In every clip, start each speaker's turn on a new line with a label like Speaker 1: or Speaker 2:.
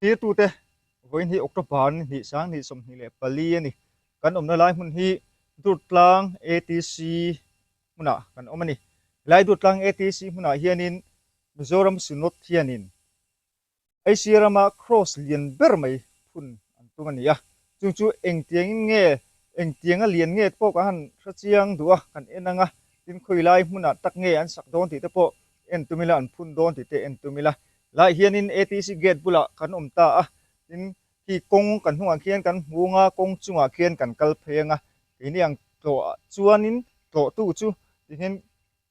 Speaker 1: Tirtute vawiin hi October ni hnih 20 24 a ni. Kan awmna lai hmun hi Durtlang ATC hmunah kan awm a ni. Helai Durtlang ATC hmunah hianin Mizoram Synod hianin Asia rama Cross lian ber mai phun an tum a ni a. Chung chu engtiangin nge, engtianga lian nge pawh kan han hre chiang duh a, kan en ang a, tin khawilai hmunah tak nge an sak dawn tih te pawh en tum ila, an phun dawn tih te en tum ila. Lai hianin ATC gate bulah kan awm ta a, tin khi kawng kan hnungah khian kan hmung a, kawng chungah khian kan kal phei ang a, keini ang tlawh ah chuanin tlawhtu chu tihian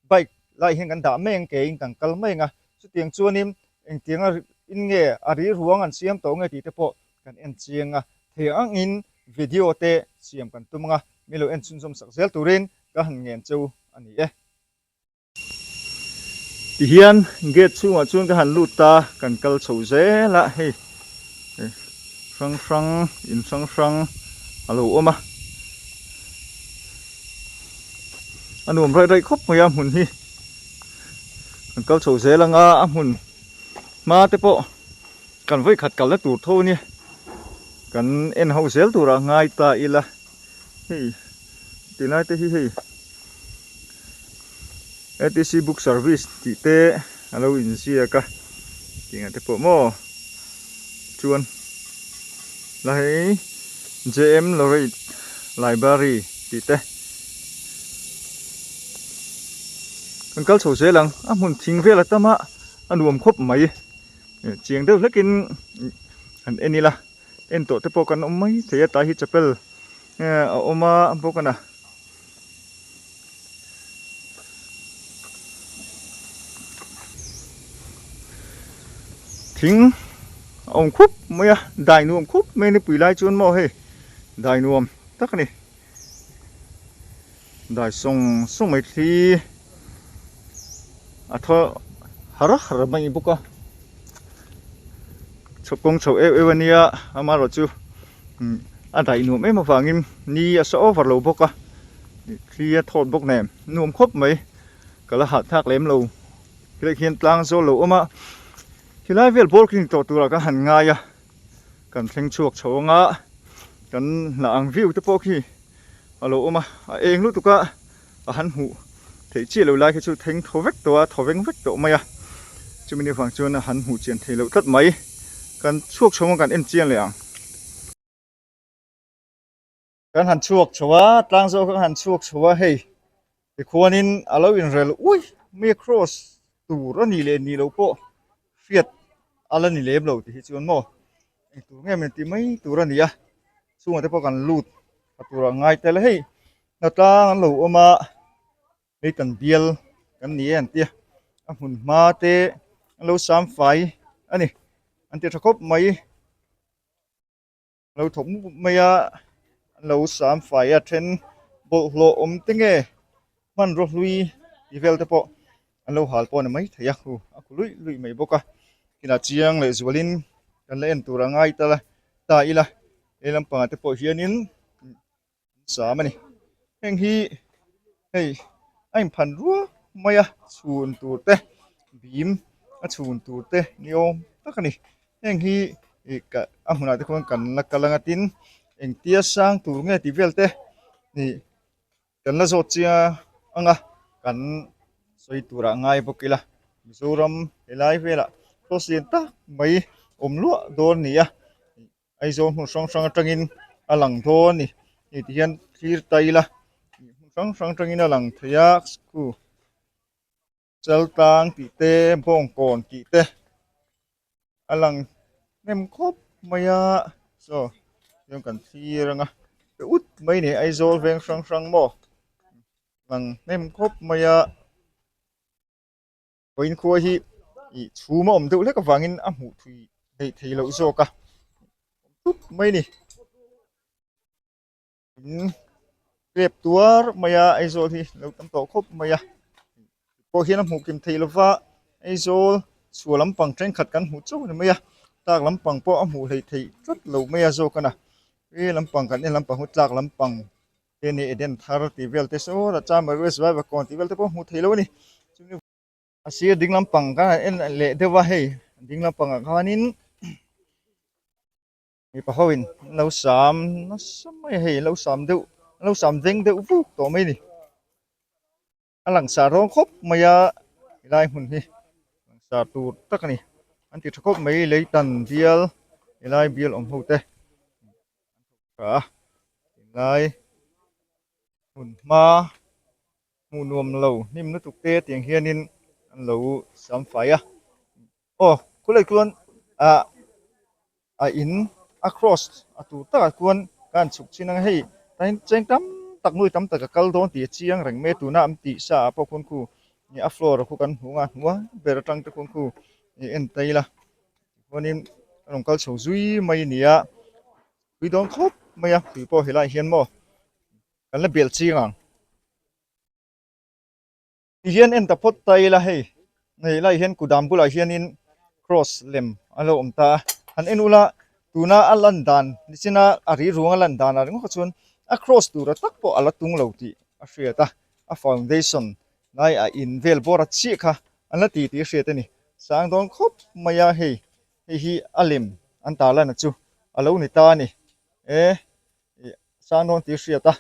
Speaker 1: bike lai hian kan dah mai ang ke in kan kal mai ang a, chutiang chuanin engtianga in nge a ri ruang an siam tawh nge tih te pawh kan en chiang a, thei angin video te siam kan tum ang a, min lo en chhunzawm sak zel turin ka han ngen cheu a ni e. Tihian gate chhungah chuan ka han lut ta, kan kal chho zel a hei hrang hrang in hrang hrang a lo awm a, a nuam raih raih khawp mai a hmun hi kan kal chho zel anga a hmun hma te pawh kan vawikhat kalna tur tho a nia kan en ho zel turah ngai ta ila hei tilai te hi hei. Atc book service tih te a lo inziak a tih te pawh maw chuan la hei J_M Loreit library tih te kan kal chho zel ang a hmun thing vel a tam a a nuam khawp mai chiang deuh hlekin han en ila en tawh te pawh kan awm mai thei a tai hi chapel a awm a bawk a na. Thing a awm khup mai a, dai nuam khup mai a nipui lai chuan maw hei dai nuam tak a ni. Dai sawng sawng mai thli a thaw har har mai bawk a, chhawp kawng chho eu eu a nia amaherawhchu A daih nuam em avangin ni a sa over lo bawk a, thli a thawt bawk nen nuam khawp mai, ka la hahthlak lem lo. Helai hian tlang zawl lo awm a, helai vel ball clinic tawh turah ka han ngai a, kan thleng chhuak chho ang a, kan hnah ang view te pawh khi a lo awm a, a eng lutuk a, a han hmuh theih chiah lo lai khi chu thleng thaw vek tawh a, thaw veng vek tawh mai a, chumi ni vang chuan a han hmuh chian theih loh tlat mai, kan chhuak chho ang kan en chiang leh ang. Kan han chhuak chho a, tlang zawk kan han chhuak chho a hei tikhuanin a lo inrel ui mai a cross tur a nih leh nih loh pawh hriat a la ni lem lo tih hi chuan maw engtur nge min tih mai tur a ni a, chhungah te pawh kan lut a turah ngai tel a hei. Hnatlang an lo awm a, hei kan bial kan ni e an tia, a hmun hma te an lo sam fai a ni, an ti tha khawp mai, an lo thawk mup mup mai a, an lo sam fai a then bawlhhlawh awm te nge hmanraw hlui tih vel te pawh an lo hal pawh a ni maithei a, hu a khu luih luih mai bawk a, kinah chiang leh zualin kan la en tur a ngai ta ta ila, he lampangah te pawh hianin. Sam a ni. Heng hi hei a inphan ruak mai a chhun tur te bim a chhun tur te ni awm tak a ni. Heng hi ih ka a hmunah te khuan kan la kal anga tin engtia sang tur nge tih vel te ih kan la zawt chiang ang a kan sawi turah ngai bawk ila Mizoram helai velah cross lian tak mai awm luah dawn a ni a. Aizawl hmun hrang hrang atangin a lang dawn a ni hei ti hian thlir ta ila hmun hrang hrang atangin a lang thei a khu chaltlang tih te bawngkawn tih te a lang hnem khawp mai a saw tichuan kan thlir ang a pe ut mai a ni Aizawl veng hrang hrang maw lang hnem khawp mai a. Vawiin khua hi ih chhum a awm deuh hlek avangin a hmuh thui theih thei loh zawk a tup mai a ni in tep tuar mai a Aizawl hi lo tam tawh khawp mai a pawh hian a hmuh kim theih lova Aizawl chhuah lampang thenkhat kan hmuh chauh a ni mai a tlak lampang pawh a hmuh hleih theih tlat loh mai a zawk a na he lampang kan en lampang hi tlak lampang te ni Eden thar tih vel te saw a Chamar West Vaivakawn tih vel te pawh hmuh theih loh a ni chumi a sir ding lampang khan an en leh deuh a hei ding lampangah khanin. Mipa ho in an lo sam nasa mai a hei an lo sam deuh an lo sam veng deuh vuk tawh mai a ni. A langsar dawn khawp mai a helai hmun hi langsar tur tak a ni. An ti tha khawp mai leitan bial helai bial awm ho te an thawk tha a tinlai hmun hma hmuh nuam lo hnim lutuk te tiang hianin an lo sam fai a. Aw khulai chuan ah a in a cross a tur takah chuan ka han chhuk chin ang a hei tain cheng tam tak nuai tam tak a kal dawn tih a chiang reng mai a tuna an tih sa ah pawh khuan khu ih a floor ah khu kan hmu ang a hnuai ber atang te khuan khu ih en ta ila tichuanin a rawn kal chho zui mai a ni a tui dawn khawp mai a tui pawh helaiah hian maw kan la belh chiang ang. Ti hian en ta phawt ta ila hei hei lai hian kudam bulah hianin cross lem a lo awm ta a han en ula tuna a lan dan nichina a ri ruang a lan dan ah ringawt kha chuan a cross tura tak pawh a la tung lo tih a hriat a a foundation lai a in vel bawr a chiah kha an la ti tih a hriat a ni sang dawn khawp mai a hei hei hi a lem an tarlan a chu a lo ni ta a ni e ih sang dawn tih a hriat a.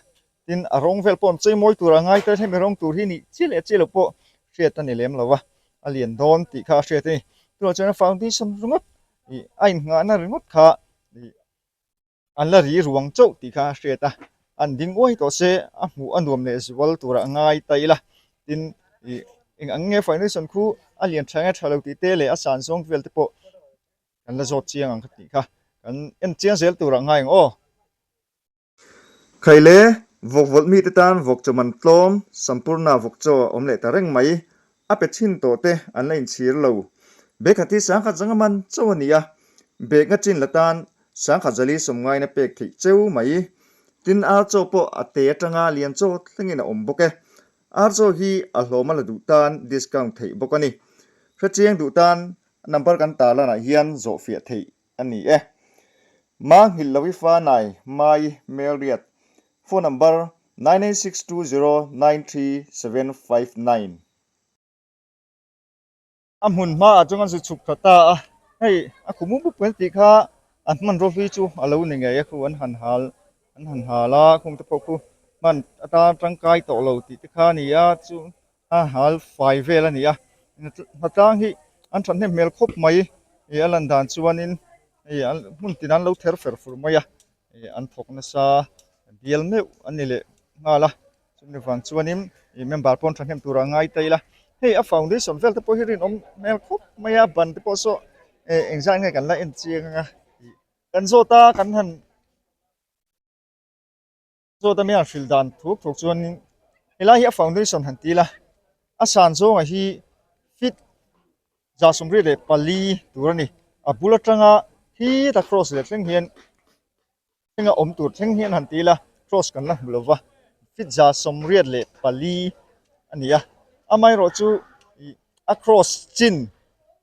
Speaker 1: Tin, a rawng vel pawh an chei mawi tur a ngai ta hemi rawng tur hi nih chiah leh chiah loh pawh hriat a ni lem lo va, a lian dawn tih kha a hriat a ni. Tunah chuan a foundation ringawt ih a innghahna ringawt kha ih an la ri ruang chauh tih kha a hriat a, an ding uai tawh se a hmuh a nuam leh zual turah a ngai ta ila. Tin, ih eng ang nge foundation khu a lian tha nge tha lo tih te leh a san zawng vel te pawh kan la zawt chiang ang kha tih kha kan en chiang zel turah a ngai ang aw. Khaile, vawk vawlh mite tan vawk chaw man tlawm, Sampurna vawk chaw a awm leh ta reng mai. A pe thin tawh te an la inchhir lo. Bag hi sangkhat zanga man chauh a ni a, bag nga chin la tan sangkhat zali sawmngaina pek theih cheu mai. Tin, ar chaw pawh a te atanga lian chaw thlengin a awm bawk e. Ar chaw hi a hlawm a la duh tan discount theih bawk a ni. Hrechiang duh tan number kan tarlanah hian zawhfiah theih a ni e. Ma nghilh lo i fa nai Mai Melriat Phone number 9862093759. A hmun hmaah chuan kan zu chhuk thla ta a, hei a khum mup mup kan tih kha an hmanraw hlui chu a lo ni ngei a khu an han hal an han hal a khung te pawh khu hman atan tangkai tawh lo tih te kha a ni a chu a hal fai vel a ni a hnatlang hi an thahnem hmel khawp mai ih a lan dan chuanin hei an hmun tin an lo ther fer fur mai a ih an thawk nasa bial meuh a ni leh nghal a chumi vang chuanin ih member pawh an thahnem tur a ngai ta ila hei a foundation vel te pawh hi rinawm hmel khawp mai a ban te pawh saw eh engzat nge kan la en chiang anga ih kan zawt a kan han. Zawt a mian hrilh dan thuk thuk chuanin helai hi a foundation han ti ila a san zawnga hi feet 34 tur a ni a bul atanga khita cross leh thleng hian thlenga awm tur thleng hian han ti ila cross kan la hmu lova feet 84 a ni a amaherawhchu ih a cross chin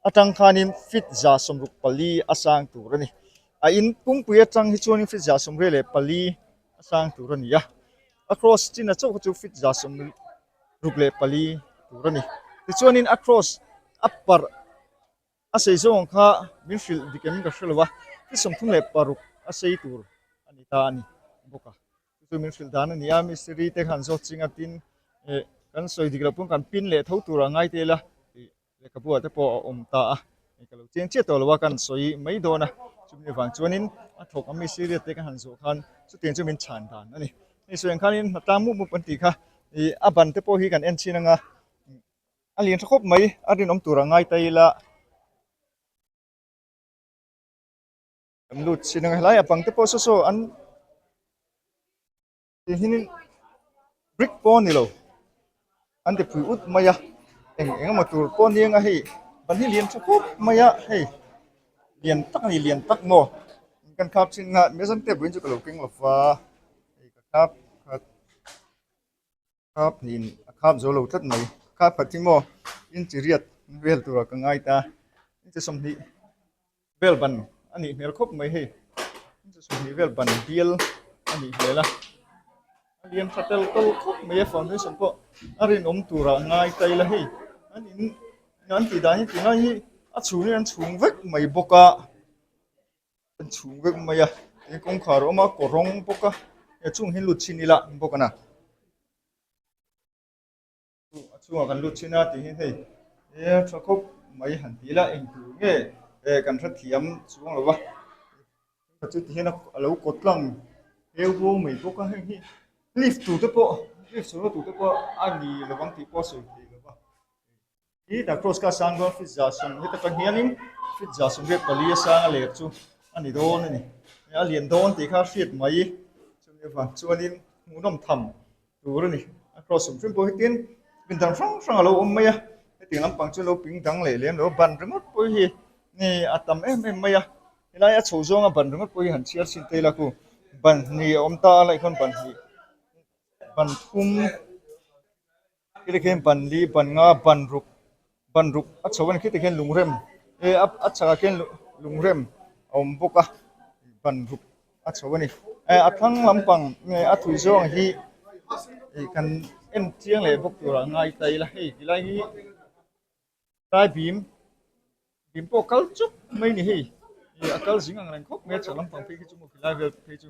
Speaker 1: atang khanin feet 64 a sang tur a ni a in pungpui atang hi chuanin feet 84 a sang tur a ni a a cross chin a chauh kha chu feet 64 tur a ni tichuanin a cross a parh a sei zawng ang kha min hrilh dik em ka hre lo a feet 36 a sei tur a ni ta a ni bawk a chu chu min hrilh dan a ni a mistiri te khan zawt ching a tin eh kan sawi dik loh pawn kan pin leh tho tur a ngai tel a tih lehkhabu ah te pawh a awm ta a hei ka lo chiang chiah tawh lo a kan sawi mai dawn a chumi avang chuanin a thawk a mistiri te ka han zawh khan chutiang chu min chhan dan a ni hei sawi ang khanin hnatlang mup mup an tih kha ih a ban te pawh hi kan en chhin anga a lian tha khawp mai a rinawm tur a ngai ta ila. Kan lut chin ang helai a bang te pawh saw saw an tih hin in brick pawh a ni lo an ti phui ut mai a eng eng emaw tur pawh a ni ang a hei ban hi lian tha khawp mai a hei lian tak a ni lian tak maw kan khap chin a mizam te buin chu ka lo keng lo va hei ka khap khat. Khap niin a khap zo lo tlat mai. Khap khat hi maw inchi riat vel turah ka ngai ta. Inchi 20 vel ban a nih hmel khawp mai hei. Inchi 20 vel ban bial a nih hmel a. A lian tha tel tel khawp mai a foundation pawh a rinawm turah ngai ta ila hei. An in an tih dan hi tunlai hi a chhungin an chhung vek mai bawk a. An chhung vek mai a tin kawngkhar a awm a kaw rawng bawk a a chung hi lut chhin ila bawk a na a chungah kan lut chhin a tih hian hei he tha khawp mai han ti ila engtur nge eh kan hrethiam chuang lo va chu ti hian a lo kawt tlang heu buau mai bawk a heng hi lift tur te pawh lift chhunna tur te pawh a ni lovang tih pawh a sawi thei lo va. Hi dah cross kha a sang dawn feet 100 heta tang hianin feet 184 a sang a ler chu a ni dawn a ni. A lian dawn tih kha a hriat mai chumi avang chuanin hmuhnawm tham tur a ni. A cross hrim hrim pawh hi tin pindan hrang hrang a lo awm mai a, hetiang lampang chu lo ping dang leh lem lo a, ban ringawt pawh hi a tam em em mai a, helai a chho zawnga ban ringawt pawh hi han chhiar chhin ta ila khu ban hnih a awm ta a laih khawn ban hnih ban thum. Khiti khian ban li ban nga ban ruk ban ruk a chho a ni khiti khian lungrem eh a chhakah khian lungrem a awm bawk a ban ruk a chho a ni eh a thlang lampang nge a thui zawng hi ih kan en chiang leh bawk turah a ngai ta ila hei ti lai hi tlai bim bim pawh kal chuk mai a ni hei ih a kal zing ang reng khawp mai a chhak lampang phei khi chu maw khilai vel phei chu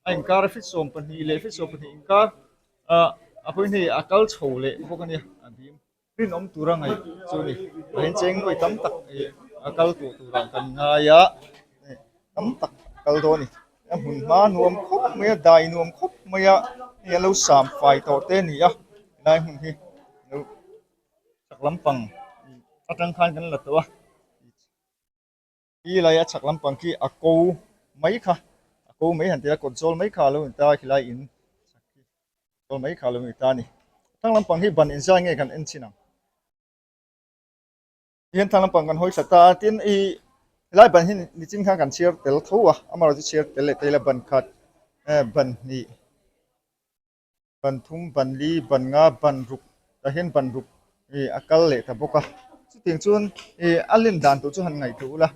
Speaker 1: a inkar a feet 12 leh feet 12 inkar ah a pawhin hei a kal chho leh bawk a nia a bim rinawm tura ngaih chu a ni a incheng nuai tam tak ih a kal tawh turah kan ngai a tam tak a kal dawn a ni a hmun hma nuam khawp mai a dai nuam khawp mai a hei an lo sam fai tawh te a ni a helai hmun hi lo chak lampang atang khan kan la tawh a. Khi lai a chhak lampang khi a ko mai kha a ko mai han ti a kawt zawl mai kha a lo ni ta khilai in chhak khi zawl mai kha a lo ni ta a ni. Thlang lampang hi ban inzai nge kan en chhin ang. Tihian thlang lampang kan hawi thla ta a tin i helai ban hi nichin khan kan chhiar tel tho a amaherawhchu chu chhiar tel leh ta ila ban khat eh ban hnih. Ban thum, ban li, ban nga, ban ruk tah hian ban ruk ih a kal leh ta bawk a. Chutiang chuan ih a len dan tur chu han ngaihtuah ula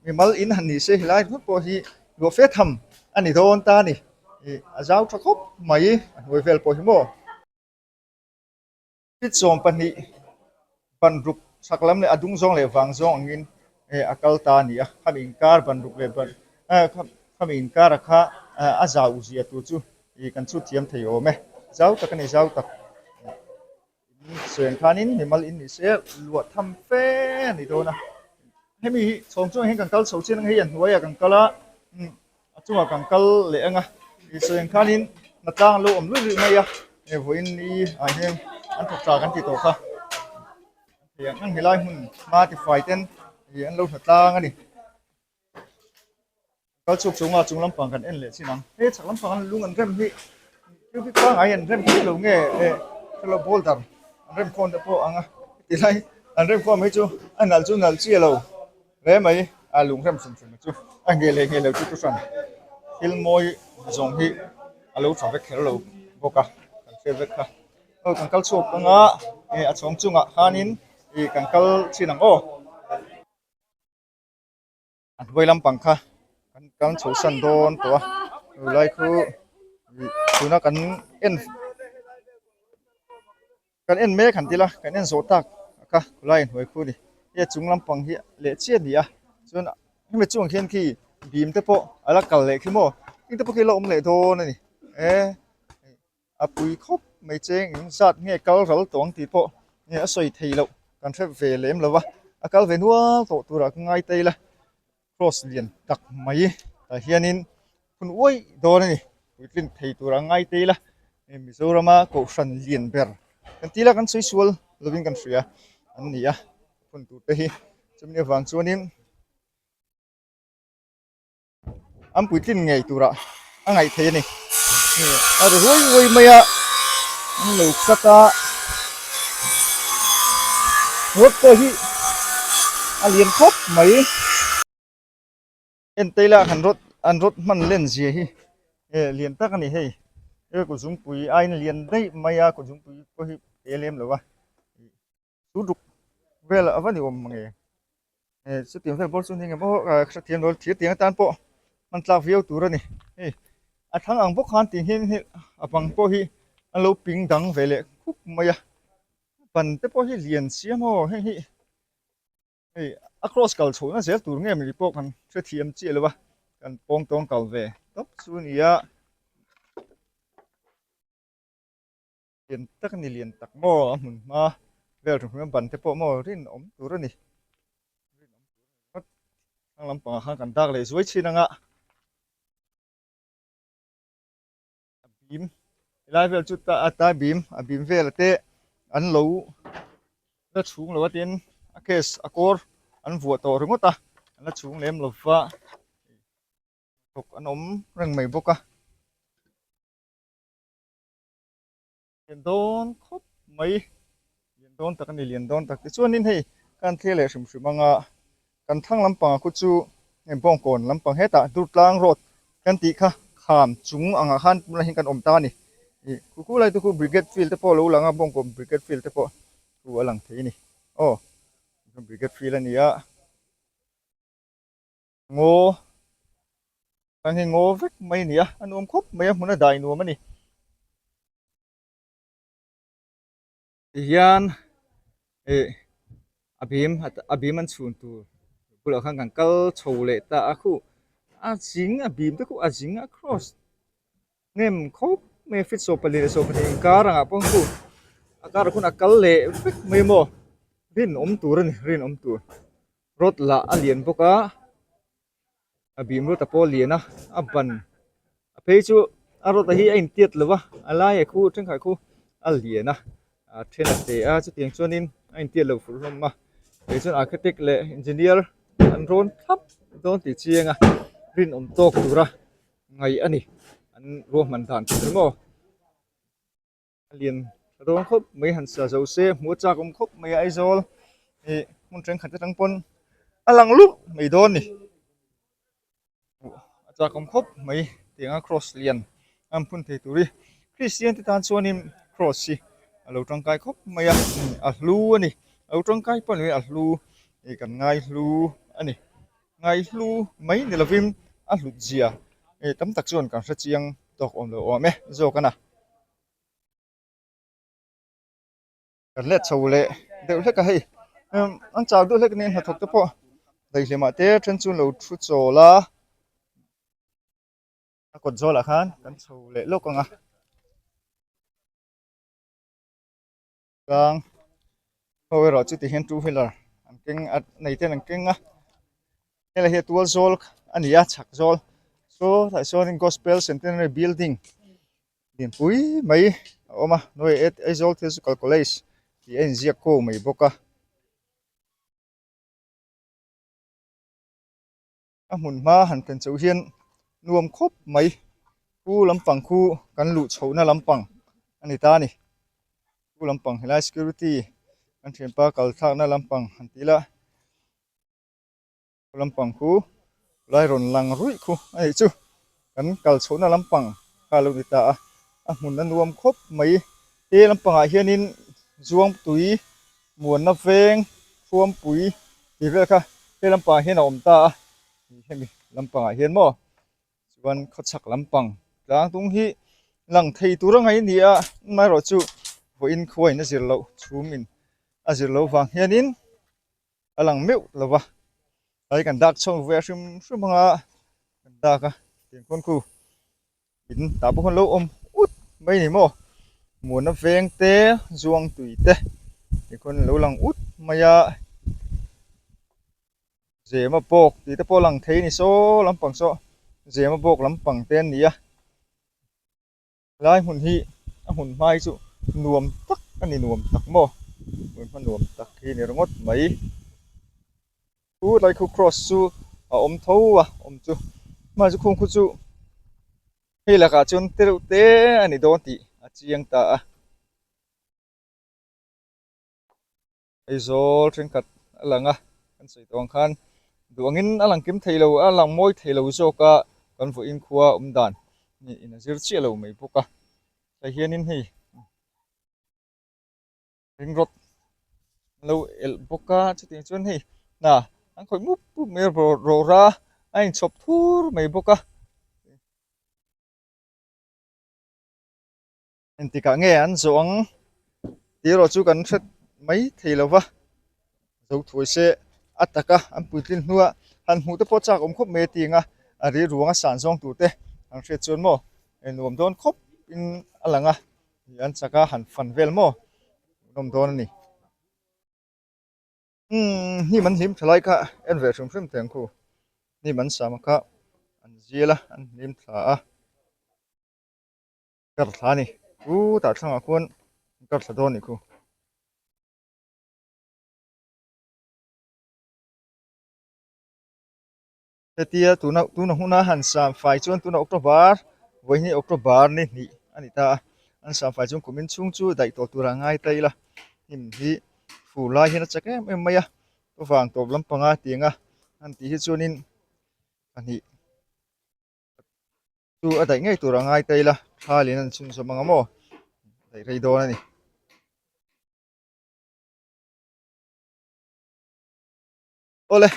Speaker 1: mimal in han ni se helai ringawt pawh hi luah fe tham a ni dawn ta a ni. Ih a zau tha khawp mai a hnuai vel pawh hi maw. Feet 12 ban ruk chhak lam leh a dung zawng leh vang zawng angin eh a kal ta a ni a, khami inkar ban ruk leh ban eh khami inkar a kha a zau zia tur chu ih kan chhut thiam thei awm e, zau tak a ni zau tak in sawi ang khanin mimal in ni se luah tham fe a ni dawn a, hemi hi chhawng chungah hian kan kal chho chian ang hei a hnuaiah kan kal a A chungah kan kal leh ang a, sawi ang khanin hnatlang a lo awm luih luih mai a, hei vawiin ni ah hian an thawk tha kan tih tawh kha. Hei ang helai hmun hma tifai ten ih an lo hnatlang a ni. Kal chhuak chunga chung lampang kan en leh chin ang. Hei chhak lampang an lung an rem hi thil bik pangngai an rem chiah lo nge eh helo boulder an rem khawn te pawh ang a, tilai an rem khawm hi chu a nalh chu nalh chiah lo. Hle mai a lung rem hrim hrim chu a nge leh nge lo chu thuhran thil mawi zawng hi a lo tha vek kher lo bawk a kan hriat vek kha aw kan kal chhuak ang a eh a chhawng chungah khanin ih kan kal chhin ang aw a hnuai lampang kha kan kal chho san dawn tawh a helai khu ih tuna kan en. Kan en mek han ti la, kan en zawh tak kha khawlai hnuai khu a ni. Hei a chung lampang hi leh chiah a ni a, chuan hemi chungah khian khi bim te pawh a la kal leh khi maw, heng te pawh khi a la awm leh dawn a ni. E a pui khawp mai cheng eng zat nge kal ral tawh ang tih pawh nge a sawi thei loh kan hre ve lem lo va, a kal ve nual tawh turah ka ngai ta ila. Cross lian tak mai tah hianin hun uai dawn a ni puitlin thei tur a ngai te ila hei Mizorama kohhran lian ber kan tila kan sawi sual lovin kan hria an ni a hun tur te hi chumi avang chuanin an puitlin ngei turah a ngaih theih a ni a ri ruai ruai mai a an lo cut a rod pawh hi a lian khawp mai en te ila han rod an rod hman len zia hi eh lian tak a ni hei he kut zungpui aiin a lian daih mai a kut zungpui pawh hi te lem lo a. Chu ruk vel a va ni awm mange eh chutiang vel bawr chu ni nge maw ah hrethiam lo thir tiang atan pawh hman tlak viau tur a ni hei a thlang ang bawk khan tih hian hei a bang pawh hi an lo ping dang ve leh khup mai a ban te pawh hi lian sia maw heng hi hei a cross kal chhohna zel tur nge mawni pawh kan hrethiam chiah lo a. Kan pawng tawng kal ve tawp chu a ni a. Lian tak a ni lian tak maw a hmun hma vel hrim hrim a ban te pawh maw rinawm tur a ni. Rinawm tur a ni ringawt. Thlang lampangah khan kan dak leh zuai thin ang a. A bim helai vel chu ta a ta bim a bim vel te an lo la chhung lo a tin a case a kawr an vuah tawh ringawt a an la chhung lem lo va thawk an awm reng mai bawk a lian dawn khawp mai lian dawn tak a ni lian dawn tak tichuanin hei kan thlir leh hrim hrim anga kan thlang lampangah khu chu heng bawngkawn lampang hetah Durtlang road kan tih kha kham chung angah khan tunah hian kan awm ta a ni ih khu khu lai te khu brigade field te pawh a lo lang a bawngkawn brigade field te pawh thu a lang thei a ni aw brigade field a ni a ngaw kan hi ngaw vek mai a ni a a nuam khawp mai a hmun a dai nuam a ni tihian ih a bim a bim an chhun tur bulah khan kan kal chho leh ta a khu a zing a bim te khu a zing a cross hnem khawp mai a feet 14 leh 12 inkar angah pawh khu a karah khuan a kal leh vek mai maw rinawm tur a ni rinawm tur rod lah a lian bawk a a bim rod a pawh a lian a a ban a phei chu a rod a hi a intiat lo va a lai a khu thenkhat khu a lian a a then a te a chutiang chuanin a intiat lo fur hlawm a kei chuan architect leh engineer an rawn thlap dawn tih chiang a rinawm tawk tura ngaih a ni an ruahman dan tur maw. A lian tha dawn khawp mai han sa zo se hmuh a chak awm khawp mai a Aizawl ih hmun thenkhat atang pawn a lang luh mai dawn a ni hmuh a chak awm khawp mai tiang a cross lian a an phun thei tur hi Kristian te tan chuanin cross hi a lo tangkai khawp mai a a hlu a ni a lo tangkai pawh ni a hlu ih kan ngai hlu a ni ngai hlu mai ni lovin a hlut zia ih tam tak chuan kan hre chiang tawk awm lo awm e zawk a na. Kan let chho leh deuh hlek a hei an chau deuh hlek ania hnathawk te pawh daihlimah te then chu an lo thu chawl a a kawt zawlah khan kan chho leh lawk ang a tlang ho erawh chu tihian two wheeler an keng a nei ten an keng a helai hi a tual zawl a ni a chhak zawl saw tah sawn gospel centenary building lianpui mai a awm a hnuai ah Aizawl Theological College tih a inziak ko mai bawk a. A hmun hma han thlen chauh hian nuam khawp mai khu lampang khu kan luh chhohna lampang a ni ta a ni khu lampang helai security kan thianpa kal thlakna lampang han tih ila khu lampang khu lai rawn lang ruih khu a nih chu kan kal chhohna lampang kha a lo ni ta a a hmun a nuam khawp mai he lampangah hianin Zuangtui Muanna veng Thuampui tih vel kha he lampangah hian a awm ta a hemi lampangah hian maw chuan khawchhak lampang tlang tung hi lang thei tur a ngaih a ni a amaherawhchu vawiin khuain a zir loh chhumin a zir loh vang hianin a lang meuh lo va tlai kan dak chho ve a hrim hrim anga kan dak a tiang khawn khu in tah pawh khawn lo awm ut mai a ni maw muana veng te zuang tui te ti khawn lo lang ut mai a zema bawk tih te pawh a lang thei a ni saw lampang saw zema bawk lampang te an ni a. Lai hmun hi a hmun hma hi chu nuam tak a ni nuam tak maw hmun hma nuam tak hi ni ringawt mai chu lai khu cross chu a awm tho a awm chu hmai chu khung khu chu hei lakah chuan te reuh te a ni dawn tih a chiang ta a. Aizawl thenkhat a lang a kan sawi tawh ang khan duh angin a lang kim thei lo a lang mawi thei lo zawk a kan vawiin khua awm dan in a zir chiah lo mai bawk a tlai hianin hei ring rod an lo elh bawk a chutiang chuan hei hna an khawih mup mup mai a rawra a inchhawp thur mai bawk a. Engtikah nge an zawh ang tih erawh chu kan hre mai thei lo va, zo thuai se a taka an puitlin hnua han hmuh te pawh chak awm khawp mai a ti ang a, A ri ruang a san zawng tur te an hriat chuan maw nuam dawn khawp in a lang a, an chak a han fan vel maw hmuhnawm dawn a ni. Umm hnim an hlim tha lai kha en ve hrim hrim teh ang khu, hnim an sam kha an zial a an hlim thla a. Kar thla a ni, chutah thlangah khuan kar thla dawn a nih khu. Hetia tuna tuna huna han sam fai chuan tuna October vawiin hi October ni hnih a ni ta a, an sam fai chuan kumin chhung chu daih tawh tur a ngai ta ila hnim hi fur lai hian a chak em em mai a, vang tawp lampanga tianga han tih hi chuanin pahnih chu a daih ngei tur a ngai ta ila tha lian an chhunzawm ang a maw daih rei dawn a ni. Awle,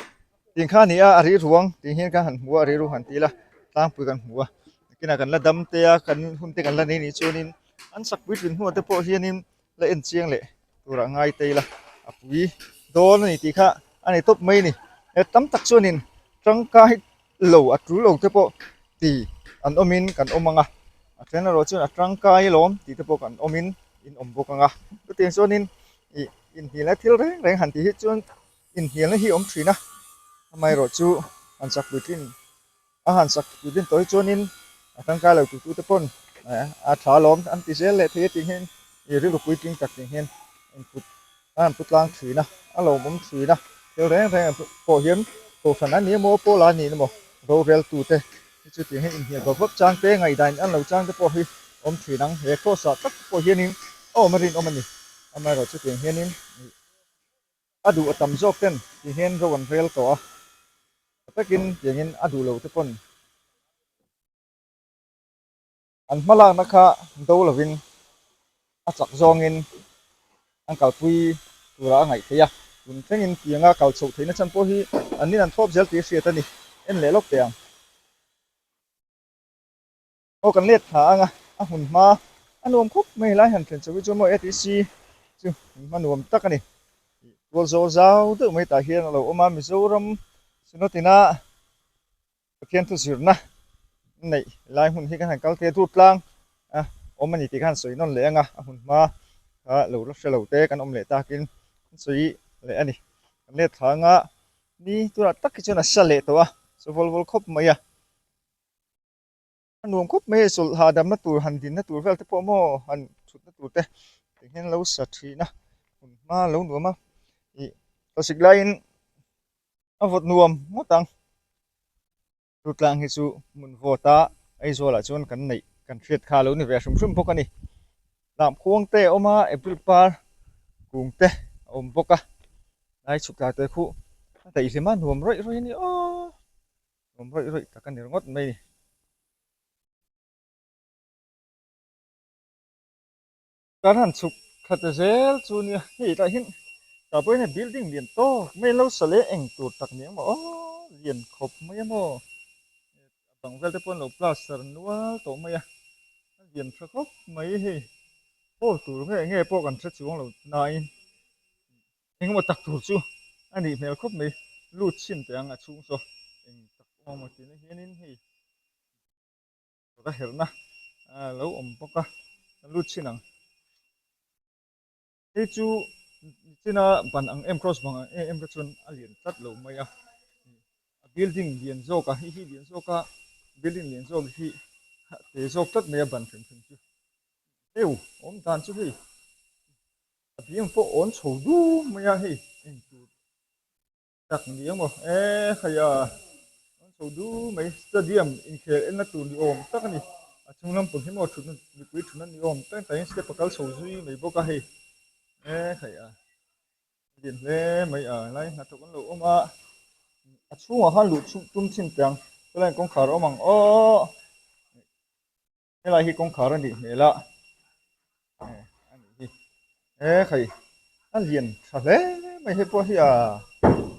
Speaker 1: tih kha a ni a, a ri ruang tih hian kan han hmu a, a ri ruang han ti ila tlangpui kan hmu a, nakinah kan la dam te a, kan hun te kan la nei nih chuanin an sak puitlin hnuah te pawh hianin la en chiang leh turah ngai ta ila a pui dawn a ni tih kha a ni tawp mai a ni. He tam tak chuanin tangkai lo a tul lo te pawh ti an awmin kan awm ang a, a then erawh chuan a tangkai alawm tih te pawh kan awmin in awm bawk ang a, chutiang chuanin ih inhnialna thil reng reng han tih hi chuan inhnialna hi a awm thin a, amaherawhchu han sak puitlin a han sak puitlin tawh hi chuanin a tangkai lo tu te pawn a tha alawm an ti zel leh thei a tih hian ih rilru puitling tak tih hian input a han pu tlang thin a, a lawmawm thin a, thil reng reng ang pawh hian kohhran a ni emaw pawl a ni emaw rorel tute hi chu tiang hian inhnial vak vak chang te ngaihdan an lo chang te pawh hi awm thin ang he cross ah tak pawh hianin a awm a rinawm a ni amaherawh chu tiang hianin ih a duh a tam zawk ten ti hian ro an rel tawh a tha takin tiangin a duh lo te pawn an hma lakna kha do lovin a chak zawngin an kalpui tura a ngaih theih a tun thlengin tianga kal chhoh theihna chhan pawh hi an nin an thlawp zel tih a hriat a ni en leh lawk teh ang. Aw kan let thla ang a, a hmun hma a nuam khawp mai helai han thlen chho hi chuan maw ATC chu hmun hma nuam tak a ni. Tual zawl zau deuh mai tah hian a lo awm a, Mizoram Synod-ina Pathian thu zirna neih lai hmun hi kan han kal thei a, Durtlang a awm a ni tih kha han sawi nawn leh ang a, a hmun hma kha lo la hre lo te kan awm leh takin an sawi leh a ni. Kan let thla ang a, ni tunah tak hi chuan a sa leh tawh a, sa vawl vawl khawp mai a. A nuam khawp mai a, chawlh hahdamna tur han dinna tur vel te pawh maw han thutna tur te eng hian lo sa thin a, hun hma lo nuam a, ih tawsik laiin a vawt nuam ngawt ang. Chu tlang hi chu hmun vawt a Aizawl ah chuan kan neih kan hriat kha a lo ni ve hrim hrim bawk a ni. Hnamkhuang te a awm a, April par kung te a awm bawk a, lai chhuk tla te khu a daihlim a nuam rawih rawih a ni aw. Awm rawih rawih tak a ni ringawt mai ni. Kan han chhuk khat zel chu nia hei tah hian tah pawh hian building lian tawk mai lo sa leh eng tur tak ni ang maw aw lian khawp mai a maw a bang vel te pawh an lo plaster nual tawh mai a a lian tha khawp mai hei hall tur nge nge pawh kan hre chuang lo nain. Engemaw tak tur chu a nih hmel khawp mai, lut chhin teh ang a chhung saw eng tak awm ang tihna hianin hei ka herhna a lo awm bawk a, kan lut chhin ang. Hei chu nichina ban ang em cross bang ang em em kha chuan a lian tlat lo mai a, a building lian zawk a hei hi lian zawk a building lian zawk hi a te zawk tlat mai a ban hrim hrim chu heu awm dan chu hei. A biang pawh awn chho dum mai a hei eng tur tak ni ang maw e khai a awn chho dum mai stadium inkhel enna tur ni awm tak a ni a chung lampang hi maw thutna mipui thutna ni awm tak takin step a kal chho zui mai bawk a hei e khai a lian hle mai a helai hnathawk an lo awm a a chhungah khan luh chhung tum chhin teh ang helai kawngkhar a awm ang aw. Helai hi kawngkhar a nih hmel a, a nih hi he khai a lian tha hle mai hei pawh hi a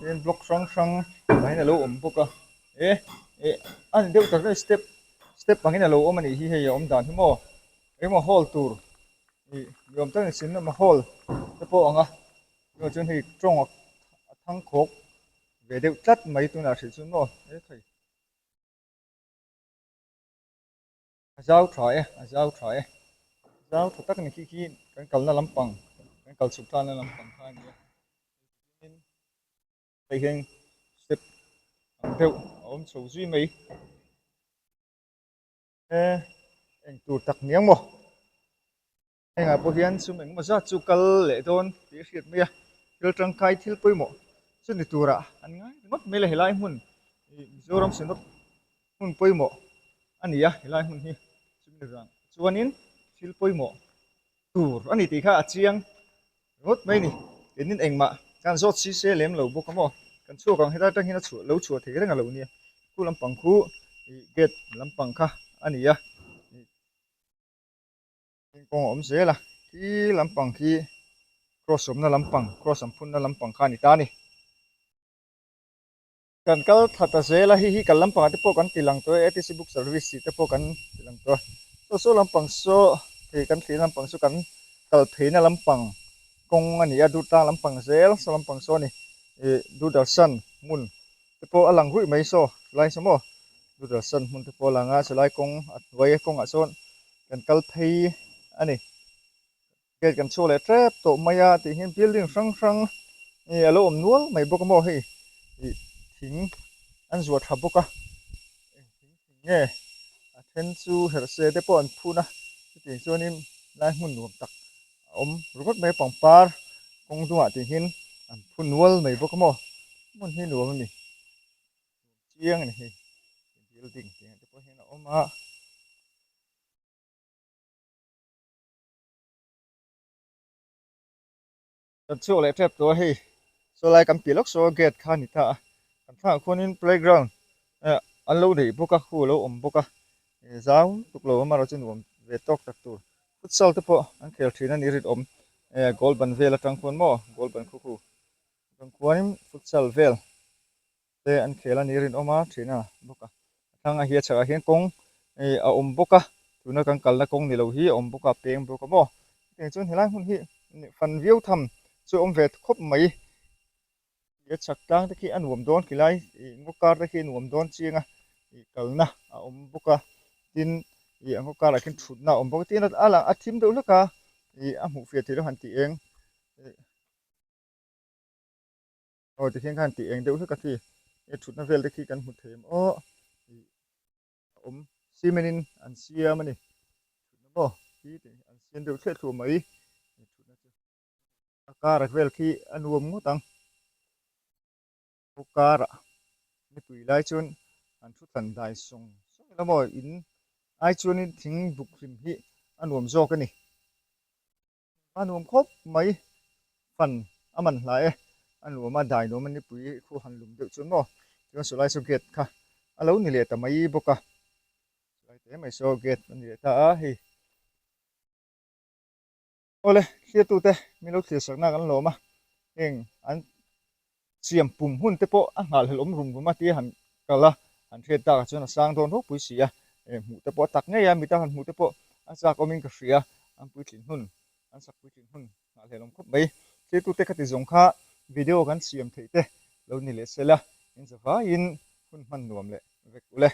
Speaker 1: tin block hrang hrang tah hian a lo awm bawk a e eh a ni deuh tak daih step step angin a lo awm a nih hi hei a awm dan hi maw engemaw hall tur ih ni awm tak a ni cinema hall te pawh a ang a tunah chuan hei tawng a thangkhawk ve deuh tlat mai tunah hrih chuan maw he khai. A zau tha e, a zau tha e. Zau tha tak a ni khi khi kan kalna lampang, kan kal chhuk tlanna lampang kha a ni a. Tin, hei hian step ang deuh a awm chho zui mai. E, eng tur tak niang maw? Hengah pawh hian sum engemaw zat chu kal leh dawn tih a hriat mai a, thil tangkai thil pawimawh chu ni turah an ngai ringawt mai le helai hmun ih Mizoram Synod hmun pawimawh a ni a helai hmun hi chumi vang chuanin thil pawimawh tur a ni tih kha a chiang ringawt mai a ni keinin engmah kan zawt si se lem lo bawk a maw kan chhuak ang helai atang hian a chhuah lo chhuah thei reng a lo nia khu lampang khu ih gate lampang kha a ni a. Kawng a awm zel a, khi lampang khi cross awmna lampang, cross an phunna lampang kha a ni ta a ni. Kan kal thla ta zel a, hei hi kal lampangah te pawh kan ti lang tawh e, ATC book service tih te pawh kan ti lang tawh a. Saw saw lampang saw hei kan thlir lampang saw kan kal pheina lampang kawng a ni a, Durtlang lampang zel saw lampang saw a ni, ih Doordarshan hmun te pawh a lang ruih mai saw lai saw maw Doordarshan hmun te pawh a lang a, chulai kawng a hnuai kawngah sawn kan kal phei a ni gate kan chhuak leh tep tawh mai a tih hian building hrang hrang ih a lo awm nual mai bawk a maw hei ih thing an zuah tha bawk a eng thing thing nge a then chu herhse te pawh an phun a chutiang chuanin lai hmun nuam tak a awm ringawt mai a pangpar kawng dungah tih hian an phun nual mai bawk a maw hmun hi nuam a ni. Chiang a ni hei building tih ang te pawh hian a awm a. Kan chhuak leh tep tawh a hei saw lai kan piah lawk saw gate kha a ni ta a kan thlangah khuanin playground eh an lo neih bawk a khu a lo awm bawk a eh zau tuk lo amaherawhchu chu nuam ve tawk tak tur futsal te pawh an khel thin a ni rinawm eh goal ban vel atang khuan maw goal ban khu khu atang khuanin futsal vel. te an khel a ni rinawm a thin a bawk a a thlang a hi a chhakah hian kawng ih a awm bawk a tuna kan kalna kawng ni lo hi a awm bawk a peng bawk a maw chutiang chuan helai hmun hi fan viau tham chu a awm ve khawp mai a chhak tlang te khi a nuam dawn khilai ih ngaw kar te khi a nuam dawn chiang a ih kalna a awm bawk a tin ih a ngaw karah khian thutna a awm bawk a tin a lang a thim deuh hlek a ih a hmuh fiah theih loh han tih eng ih. Aw tikhian khan tih eng deuh hlek a khi he thutna vel te khi kan hmu thei em aw ih a awm cement in an siam a ni thutna maw khi tih an siam deuh thliah thluah mai he thutna chu a kar vel khi a nuam ngawt ang khaw karah nipui lai chuan an thu thlan dai sawng sawng ila maw in ai chuanin thing buk hlim hi a nuam zawk a ni. A nuam khawp mai fan a man hla e a nuam a dai nuam a nipui khu han lum deuh chuan maw chuan saw lai saw gate kha a lo ni leh ta mai bawk a saw lai te mai saw gate a ni leh ta a hei awle thliatute min lo thlir sakna kan lawm a heng an Siam pum hun te pawh a nghahhlelh awm rum rum a tia han kal a, han hriat takah chuan a sang dawn ropui si a, hmuh te pawh a tak ngei a, mita han hmuh te pawh a chak awmin ka hria, an puitlin hun, an sak puitlin hun nghahhlelh awm khawp mai. Thiltute khati zawng kha video kan siam theih te lo ni leh sela, in zavaiin hun hman nuam leh vek ule.